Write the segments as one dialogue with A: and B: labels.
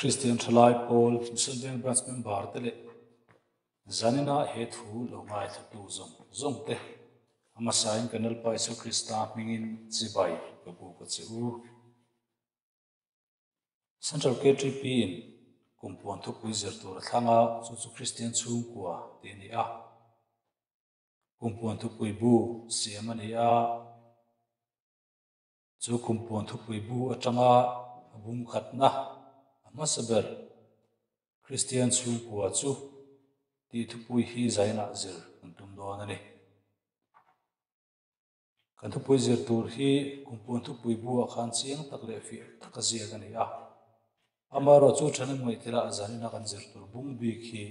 A: Kristian Thalai Pawl Mission Veng Branch member te leh zanina he thu lo ngaithlatu zawng zawng te a hmasain kan Lalpa Isua Krista hmingin chibai ka buk a che u. Central KTP in kumpuan thupui zir tur a thlang a, chu chu Kristian chhungkua tih a ni a. Kumpuan thupui bu siam a ni a. Chu kumpuan thupui bu atanga a bungkhatna a hmasa ber Kristian chhungkua chu tih thupui hi zainah zir kan tum dawn a ni. Kan thupui zir tur hi kumpuan thupui buah khan chiang tak leh fiah taka ziak a ni a. Amaherawh chu thahnem ngaihthila a zanina kan zir tur bung bik hi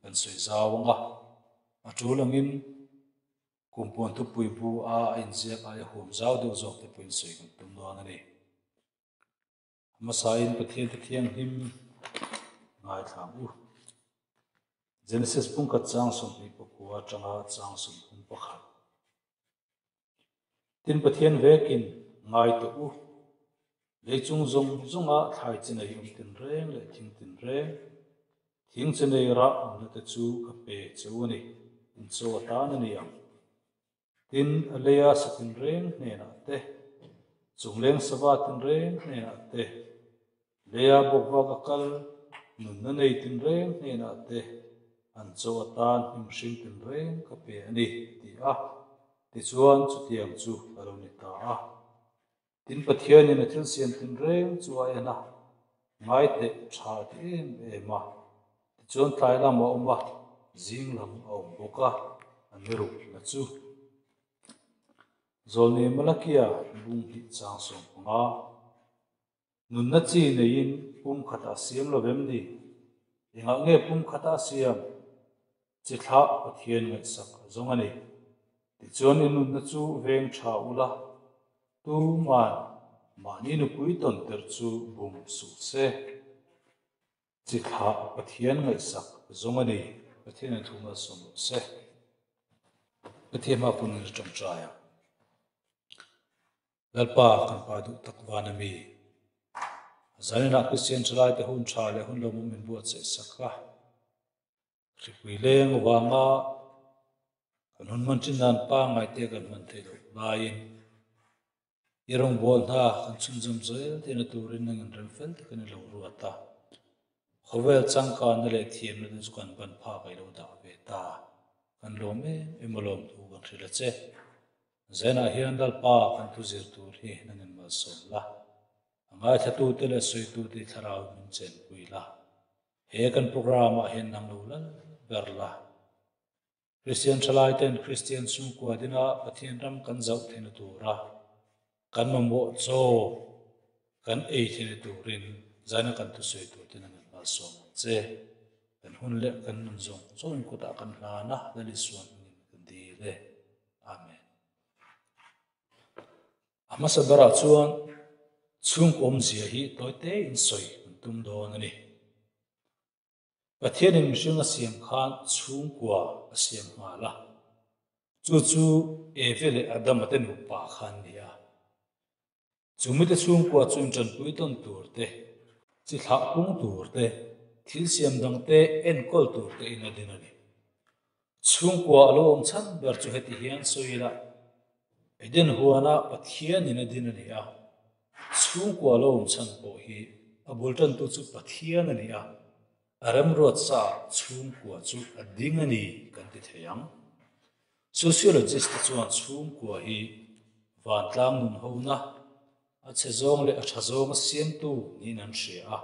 A: kan sawi zau ang a. A tul angin kumpuan thupui bu a a inziak aia huam zau deuh zawk te pawhin sawi kan tum dawn a ni. Hmasain Pathian te thianghlim ngaithla ang u. Genesis pungkhat chang 29 atanga chang 31. Tin Pathian vekin ngai tawh u. Lei chung zawng zawnga thlai chi nei awm tinreng leh thing tinreng, thing chi nei rah awmna te chu ka pe che u a ni, in chaw atan a ni ang. Tin, a leia sa tinreng hnenah te, chungleng sava tinreng hnenah te, leia bawkvak a kal nunna nei tinreng hnenah te an chaw atan hnim hring tinreng ka pe a ni, ti a. Tichuan, chutiang chu a lo ni ta a. Tin, Pathianin a thil siam tinreng chu a en a, ngaiteh tha a ti em em a. Tichuan tlai lam a awm a, zing lam a awm bawk a, a ni rukna chu. Zawlni Malakia bung hnih chang 15. Nunna chi neiin pum khatah siam lo vem ni? Engah nge pum khatah a siam? Chi thlah Pathian ngaihsak a zawng a ni. Tichuan i nunna chu veng tha ula, tuman mahni nupui tawn tir chu bum suh se. Chi thlah Pathian ngaihsak a zawng a ni. Pathian in thu malsawm rawh se. Pathian hma kun in a tawngtai a. Lalpa kan pa duh tak van a mi. Zaninah Kristian thalaite hun tha leh hun lawmawm min buatsaih sak a. Hripui leng vanga kan hun hman thin dan pangngai te kan hman theih loh laiin i rawngbâwl hna kan chhunzawm zel theihna turin nang in rem fel takin i lo ruat a. Khawvel changkanna leh thiamna te chu kan ban phak a i lo dah ve ta. Kan lawm em em a lawm thu kan hrilh a che. Zenah hian Lalpa kan thu zir tur hi nang in malsawm la. A ngaithlatute leh sawitute i thlarau min chenpui la. He kan program ah hian nang lo lal ber la. Kristian thalai ten Kristian chhungkua dina Pathian ram kan zauh theihna tura kan mamawh chaw kan ei theihna turin zaina kan thusawi tur ten an malsawm ang che. Kan hun leh kan nun zawng zawngin kutah kan hlan a, Lal Isuan hmingin kan dil e. Amen. A hmasa berah chuan chhungkaw awmzia hi tawi tein sawi kan tum dawn a ni. Pathianin mihring a siam khan chhungkua a siam nghal a, chu chu Eve leh Adama te nupa kha an ni a. Chu mite chhungkua chu intanpui tawn tur te, chi thlah pung tur te, thil siam dang te enkawl tur te in a din a ni. Chhungkua a lo awm chhan ber chu heti hian sawi ila, Eden huana Pathianin a din a ni a, chhungkua a lo awm chhan pawh hi a bul tantu chu Pathian a ni a, a remruat sa chhungkua chu a ding a ni kan ti thei ang. Sociologist te chuan chhungkua hi vantlang nun hona, a chhe zawng leh a tha zawnga siamtu niin an hria a.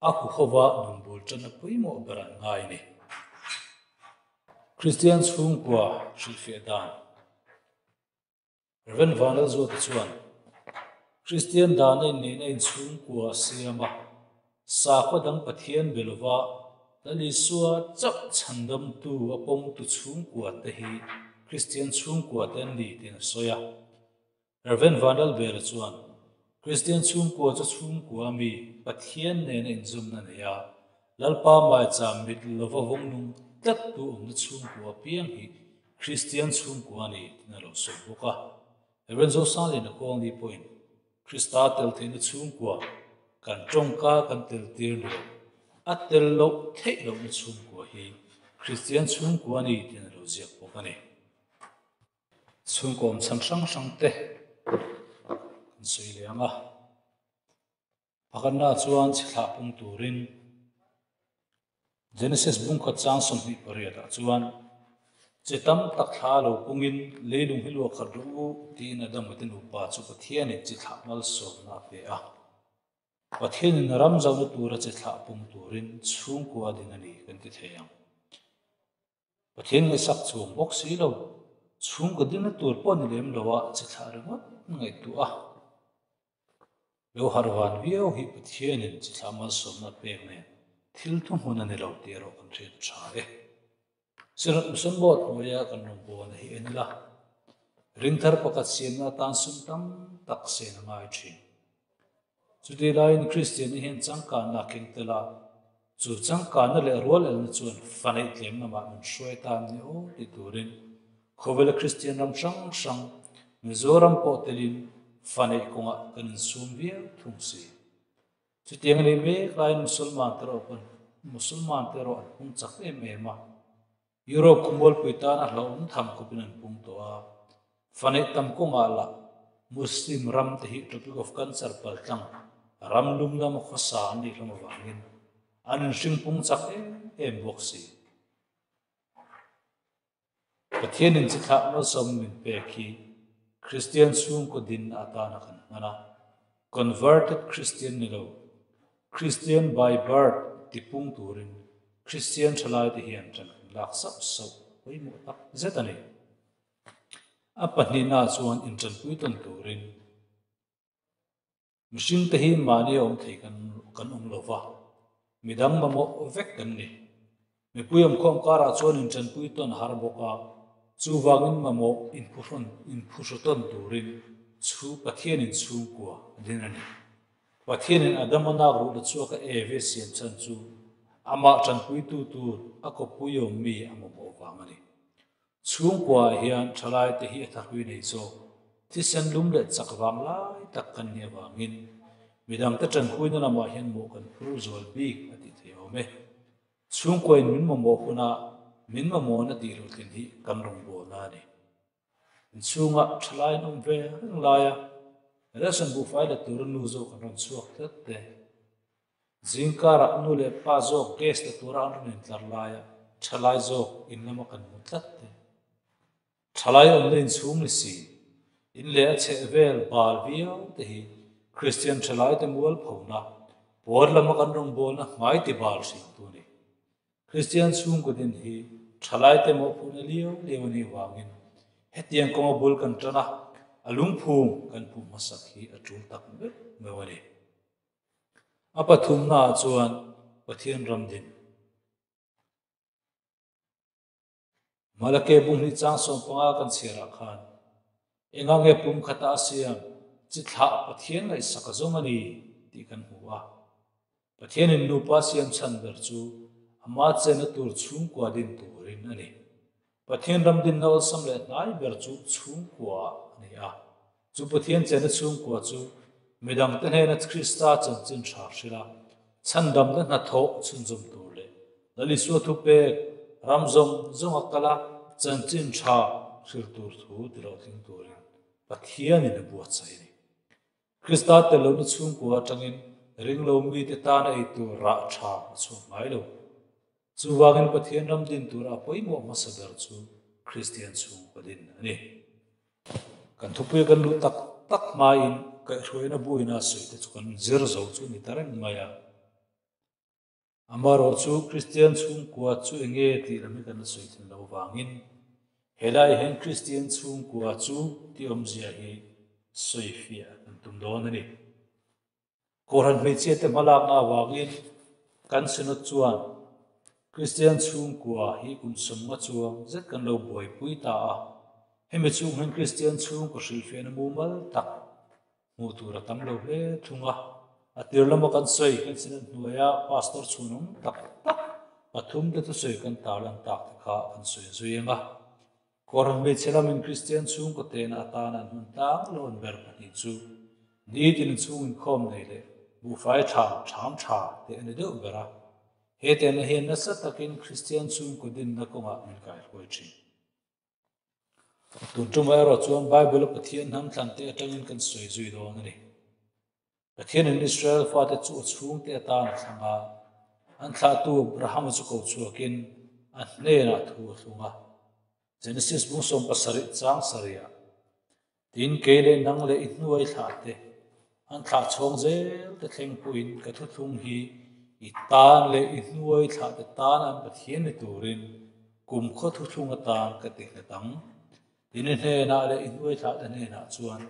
A: A huhova nun bul tanna pawimawh ber an ngai a ni. Kristian chhungkua hrilhfiah dan Rev. Vanlalzuata chuan, Kristian dana inneihna inchhungkua a siam a, sakhaw dang Pathian be lova Lal Isua chauh chhandamtu a pawmtu chhungkua te hi Kristian chhungkua te an ni tiin a sawi a. Rev. Vanlalbela chuan, Kristian chhungkua chu chhungkua mi Pathian nena inzawmna nei a, Lalpa maicham mit lova vawng nung tlattu awmna chhungkua apiang hi Kristian chhungkua a ni tiin a lo sawi bawk a. Rev. Zosangliana Kawngni pawhin Krista tel theihna chhungkua. Kan tawngka kan tel tir ni lo. A tel loh theih lohna chhungkua hi Kristian chhungkua a ni tiin a lo ziak bawk a ni. Chhungkaw awm chhan hrang hrang te kan sawi leh ang a. Pakhatna chuan chhi thlah pung turin Genesis bungkhat chang 28 ah chuan chi tam tak thla lo pungin leilung hi luah khat rawh u tiin Adama te nupa chu Pathianin chi thlah malsawmna a pe a. Pathianin ram zauna tura chi thlah pung turin chhungkua din a ni kan ti thei ang. Pathian ngaihsak chuang bawk si lo, chhungkaw dinna tur pawh ni lem lo a chi thlah ringawt ngaihtuah a. Lo harh van viau hi Pathianin chi thlah malsawmna a pek nen thil thuhmun a ni lo tih erawh kan hriat a tha e. Synod Mission Board hnuaia kan rawngbawlna hi en ila, ringthar pakhat siamna atan sum tam tak sen a ngai thin. Chutih laiin Kristianna hian changkanna a keng tel a, chu changkanna leh rual elna chuan fa neih tlem lamah min hruai ta an ni aw tih turin khawvela Kristian ram hrang hrang, Mizoram pawh telin fa neih kawngah kan insum viau thung si. Chutiang a nih mek laiin Musulman te erawh pawn Musulman te erawh an pung chak em em a. Europe khawmualpui tana hlauhawm tham khawpin an pung tawh a. Fa neih tam kawngah lah Muslim ram te hi Tropic of Cancer paltlang ram lum lama khawsa an nih hlawm avangin an inhring pung chak em em bawk si. Pathianin chi thlah malsawm min pek hi Kristian chhungkaw dinna atana kan hman a, converted Christian ni lo, Christian by birth ti pung turin Kristian thalaite hian ṭan kan lak sauh sauh pawimawh tak zet a ni. A pahnihna chuan inṭanpui tawn turin Mihring te hi mahni a awm thei kan kan awm lo va, midang mamawh vek kan ni. Mipui awmkhawm karah chuan inṭanpui tawn a har bawk a, chuvangin mamawh inphuhrawn inphuhru tawn turin chhu Pathianin chhungkua a din a ni. Pathianin Adama nak ruh la chhuaka Eve siam chhan chu amah ṭanpuitu tur a kawppui awm mi a mamawh vang a ni. Chhungkuaah hian thalaite hi a thahrui nei zawk, thisen lum leh chak vang lai tak kan nih avangin midangte tanpuina lamah hian mawh kan phur zual bik a tih thei awm e. Chhungkuain min mamawh huna min mamawhna tih hlawhtlin hi kan rawngbawlna a ni. Inchhungah thalai an awm ve reng laia ration buhfai la tura nu zawk an rawn chhuak tlat te, Zingkarah nu leh pa zawk gas la tura an rawn intlar laia thalai zawk in lama kan hmu tlat te. Thalai awmna inchhung ni si, in leh a chheh vel bal viau te hi Kristian thalaite mualphona, pawn lama kan rawngbawlna hmai ti bal hriltu a ni. Kristian chhungkaw din hi thalaite mawhphurhna liau liau a nih vangin hetiang kawnga bul kan tan a, a lungphung kan pum hmasak hi a tul tak meuh meuh a ni. A pathumnaah chuan Pathian ram din. Malake bunghnih chang 15 kan chhiarah khan enga nge pum khata a siam chi thlah Pathian ngaihsak a zawng a ni tih kan hmu a. Pathianin nupa siam chhan ber chu ama chenna tur chhungkua din turin a ni. Pathian ram dinna awlsam leh hnai ber chu chhungkua a ni a. Chu Pathian chenna chhungkua chu midangte hnena Krista chanchin tha hrilh a, chhandamna hnathawh chhunzawm tur leh Lal Isua thupek ram zawng zawnga kal a chanchin tha hrilh tur thu ti lo tling turin Pathianin a buatsaih a ni. Krista tel lohna chhungkua atangin ringlo mite tana ei tur rah tha a chhuak ngai lo. Chuvangin Pathian ram din tura a pawimawh hmasa ber chu Kristian chhungkaw din a ni. Kan thupui kan luh tak tak hmain kaihhruaina buaina sawi te chu kan zir zo chu a ni ta reng mai a. Amaherawh chu Kristian chhungkua chu eng nge tih lam hi kan la sawi thin lo vangin helai hian Kristian chhungkua chu tih awmzia hi sawi fiah kan tum dawn a ni. Kohhran hmeichhiate hmalakna avangin kan Synod chuan Kristian chhungkua hi kum sawmnga chuang zet kan lo buaipui ta a. Hemi chhung hian Kristian chhungkaw hrilhfiahna mumal tak hmuh tur a tam lo hle thung a. A tir lama kan sawi kan Synod hnuaia Pastor chhunawm tak tak pathumte thusawi kan tarlan tak te kha kan sawi zui ang a. Kohhran hmeichhe lamin Kristian chhungkaw tehna atana an hman tlang lo an ber pahnih chu nitin chhung inkhawm nei leh Buhfai ṭha, ṭham ṭha tih a ni deuh ber a. He tehna hian nasa takin Kristian chhungkaw dinna kawngah min kaihruai ṭhin. Tun ṭumah erawh chuan Bible-a Pathian hnam thlante aṭangin kan sawi zui dawn a ni. Pathianin Israel fate chu a chhungte atan a thlang a, an thlahtu Abrahama chu ko chhuakin a hnenah thu a thlung a. Genesis bung 70 chang sarihah, Tin, kei leh nang leh i hnuai thlahte, an thlah chhawng zel te thleng pawhin ka thuthlung hi i tan leh i hnuai thlahte tan an Pathian ni turin kumkhaw thuthlung atan ka ti nghet ang. Tin, i hnenah leh i hnuai thlahte hnenah chuan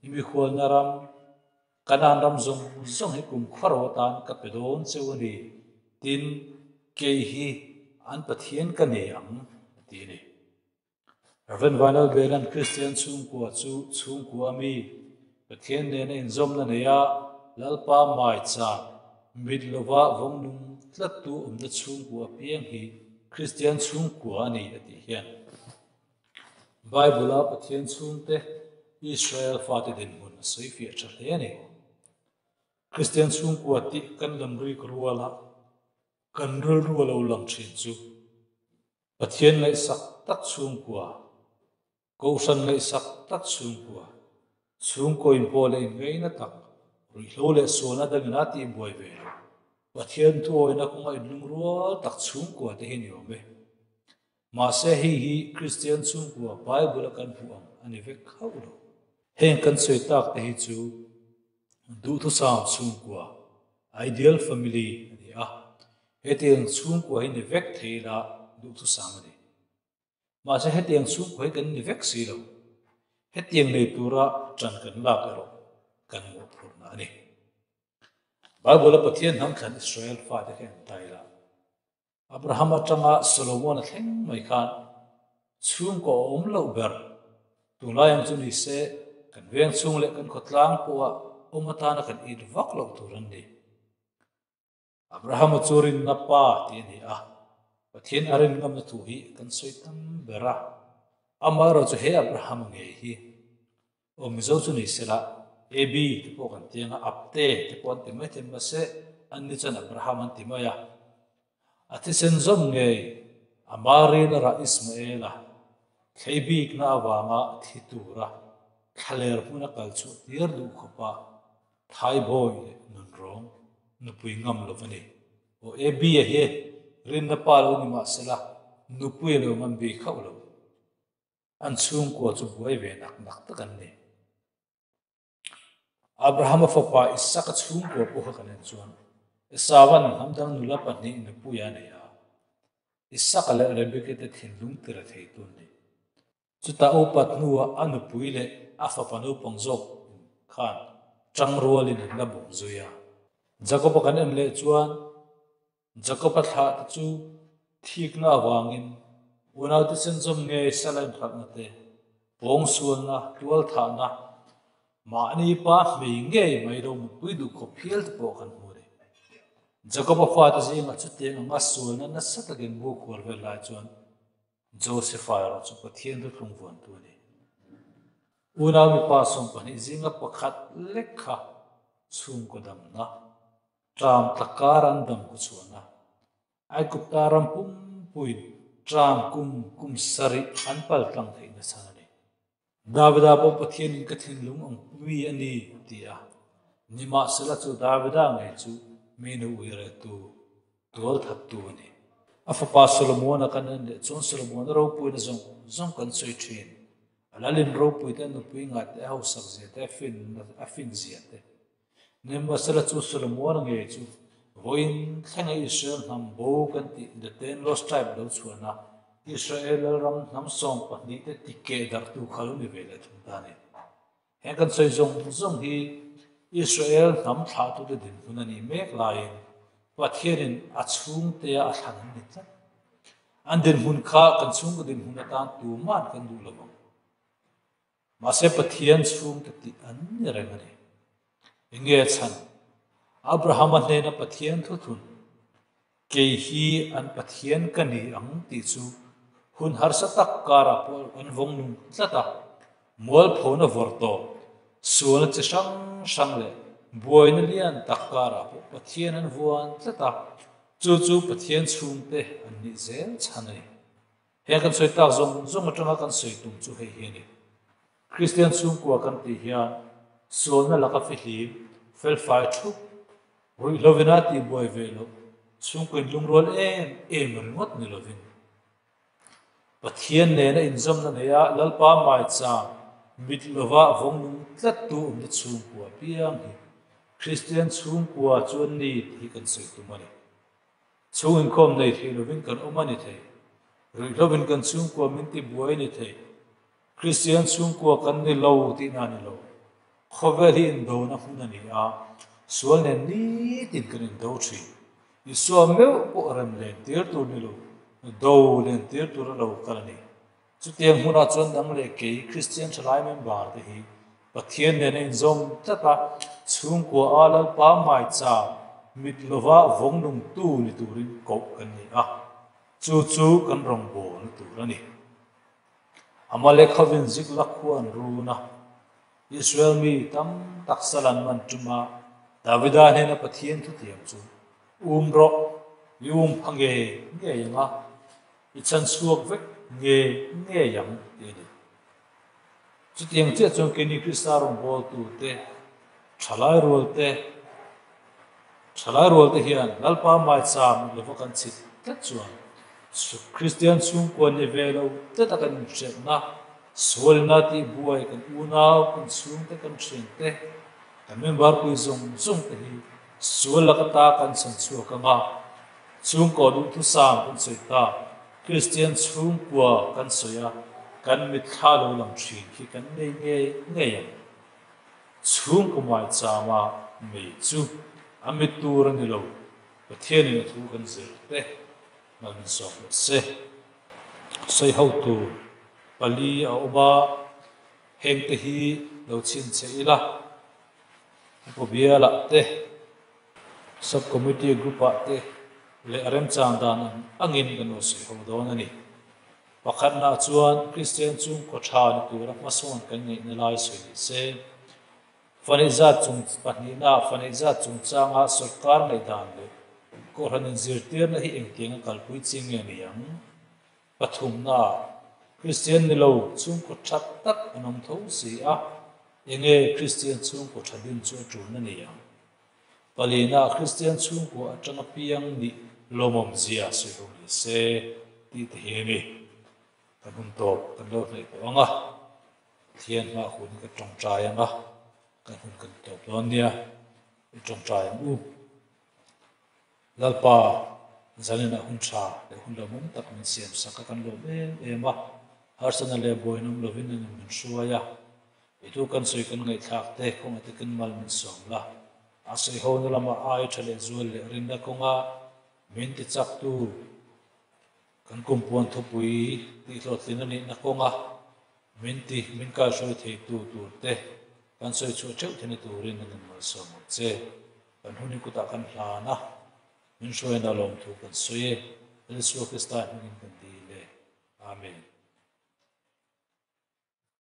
A: i mikhualna ram, Kanaan ram zawng zawng hi kumkhua ro atan ka pe dawn cheu a ni. Tin, kei hi an Pathian ka ni ang, a ti a ni. Rev. Vanal Belan Kristian chhungkua chu chhungkua a mi, Pathian nena inzawmna nei a, Lalpa maicham, mit lova vawngnung tlattu awmna chhungkua apiang hi Kristian chhungkua a ni a tih hian Bible-a Pathian chhungte Israel fate dinhmun a sawi fiah tha hle a ni. Kristian chhungkua tih kan lam rik ruala kan rilru a lo lang thin chu Pathian ngaihsak tak chhungkua, Kohhran ngaihsak tak chhungkua, chhungkaw inpawh leh inngaihna tak, ruihhlo leh sualna dangin a tihbuai ve lo, Pathian thuawina kawnga inlungrual tak chhungkua te hi ni awm e. Mahse hei hi Kristian chhungkua Bible-a kan hmuh ang a ni vek hauh lo. Heng kan sawi tak te hi chu duhthusam chhungkua, ideal family, a ni a. Hetiang chhungkua hi ni vek thei ila duhthusam a ni. Mahse hetiang chhungkua hi kan ni vek si lo. Hetiang nei tura ṭan kan lak erawh kan mawhphurhna a ni. Bible-a Pathian hnam thlan Israel fate kha en ta ila, Abraham atanga Solomon a thleng mai khan chhungkaw a awm loh ber. Tunlai ang chu ni se kan veng chhung leh kan khawtlang pawha awm atana kan it vak loh tur an ni. Abrahama chu rinna pa tih a ni a, Pathian a rin ngamna thu hi kan sawi tam ber a. Amaherawhchu he Abrahama ngei hi Aw Mizo chu ni sela, AB te pawh kan ti anga, Apte te pawh an ti mai thei mahse an ni chuan Abraham an ti mai a. A thisen zawm ngei a Marina rah Ismaela thlei bikna avanga thi tura thlaler hmuna kal chhuah tir duh khawpa Thaibawi leh nunrawng nupui ngam lo a ni. Aw AB a hi rinna pa lo ni mahsela nupui a lo ngam bik hauh lo. An chhungkua chu buai ve nak nak tak an ni. Abrahama fapa Isaka chhungkua pawh kha kan en chuan Esavan hnamdang nula pahnih nupui a nei a, Isaka leh Rebeki te thinlung ti re thei tu an ni. Chutah upat hnuah a nupui leh a fapa naupang zawk khan tangrualin an la bawm zui a. Jakoba kan en leh chuan Jakob-a thlah te chu thikna avangin unaute senzawm nge sala inhralhna te, pawngsualna, tualthahna, mahni pa hmei ngei mai lo mutpui duh khawp hial te pawh kan hmu a ni. Jakob-a fate zingah chutiang anga sualna nasa takin bu khuar vel lai chuan Joseph-a erawh chu Pathian thuthlung vuantu a ni. Unau mipa 12 zinga pakhat lek kha chhungkaw damna, Ṭam tla kar an dam ku chhuahna. Aigupta ram pumpuiin ṭam kum kum sarih an pal tlang theih nasa a ni. Davida pawh Pathianin ka thinlung ang pui a ni a ti a. Nimahsela chu Davida ngei chu mi nu uiretu, tualthattu a ni. A fapa Solomona kan en leh chuan Solomona ropuina zawng zawng kan sawi ṭhin. A lalin ropuite a nupui ngaihte a hausak zia te, a fin zia te. Nimahsela chu Solomon ngei chu vawiin thlenga Israel hnam bo kan tih The Ten Lost Tribe lo chhuahna Israel lalram hnam 12 te tikeh darhtu kha lo ni ve leh thung ta a ni. Heng kan sawi zawng zawng hi Israel hnam thlahtute dinhmun a nih mek laiin Pathianin a chhungtea a thlan an ni tlat. An dinhmun kha kan chhungkaw dinhmun atan tuman kan duh lo vang. Mahse Pathian chhungte tih an ni reng a ni. Enge a chhan? Abrahama hnena Pathian thuthun, Kei hi an Pathian ka ni ang tih chu hun harsa tak karah pawh an vawng nung tlat a, mualphona vawr tawp, sualna chi hrang hrang leh Buaina lian tak karah pawh Pathian an vuan tlat a, chu chu Pathian chhungte an nih zel chhan a ni. Heng kan sawi tak zawng zawng atanga kan sawi tum chu hei hi a ni. Kristian chhungkua kan tih hian sualna laka fihlim, felfai thup, ruihhlovina tihbuai ve loh, chhungkaw inlungrual em em ringawt ni lovin, Pathian nena inzawmna neia Lalpa maichang mit lova vawng nung tlattu awmna chhungkua piang hi Kristian chhungkua chu an ni tih hi kan sawi tum a ni. Chhung inkhawm nei thei lovin kan awm a ni thei. Ruihhlovin kan chhungkua min tibuai a ni thei. Kristian chhungkua kan ni lo tihna a ni lo. Khawvel hi indona hmun a ni a, sual nen nitin kan indo thin. Isua meuh pawh rem len tir tur ni lo, do len tir tur a lo kal a ni. Chutiang hmunah chuan nang leh kei Kristian thalai member te hi Pathian nena inzawm tlat a, chhungkua a Lalpa maicham mit lova vawng nungtu ni turin koh kan ni a, chu chu kan rawngbawlna tur a ni. Amalek hovin Ziklag khua an run a, Israel mi tam tak sal an man tum a, Davida hnena Pathian thutiam chu, Um rawh, i um pha ngei ngei ang a, i chhan chhuak vek ngei ngei ang tih a ni. Chutiang chiah chuan keini Krista rawngbawltute, thalai rualte, Thalai rualte hian Lalpa maicham lova kan chhit tlat chuan Kristian chhungkua ni ve lo tlat a kan inhriatna, sualina tihbuai kan unau, kan chhungte, kan thiante, kan member pui zawng zawng te hi sual laka ta kan chhan chhuak ang a, chhungkaw duhthusam kan sawi ta, Kristian chhungkua kan sawi a, kan mitthla lo lang thin khi kan nei ngei ngei ang. Chhungkaw maichama mei chu a mit tur a ni lo, Pathianin a thu kan zir te hman min sawm rawh se. Sawi hotu pali a awm a, hengte hi lo chhinchhe ila, Upa bialah te, Sub Committee Group-ah te leh a remchang dan ang angin kan lo sawi ho dawn a ni. Pakhatna chuan Kristian chhungkaw tha ni tura hmasawn kan ngaihna lai sawi ni se. Fanei zat chung pahnihna fanei zat chungchanga sawrkar ngaihdan leh Kohhran inzirtirna hi engtianga kalpui chi nge ni ang? Pathumna, Kristian ni lo chhungkaw tha tak an awm tho si a, enge Kristian chhungkaw tha din chu a tulna ni ang? Palina Kristian chhungkua atanga piang nih lawmawm zia sawi ho ni se tih te hi a ni. Kan hun tawp kan lo hnaih tawh ang a, Pathian hmah hun hi ka tawngtai ang a, kan hun kan tawp dawn nia, i tawngtai ang u. Lalpa, zaninah hun tha leh hun lawmawm tak min siam sak a kan lawm em em a, harsatna leh buaina awm lovin a nun min hruai a, I tu kan sawi kan ngaihthlak te kawngah te kan mal min sawm la, a sawi ho na lama ai tha leh zual leh rinna kawnga min ti chak tu kan kumpuan thupui tih hlawhtlin a nihna kawnga min ti min kaihruai thei tu tur te kan sawi chhuah theuh theihna turin an in malsawm ang che. Kan hun hi kutah kan hlan a, min hruaina lawmthu kan sawi e, Isua Krista hmingin kan dil e. Amen.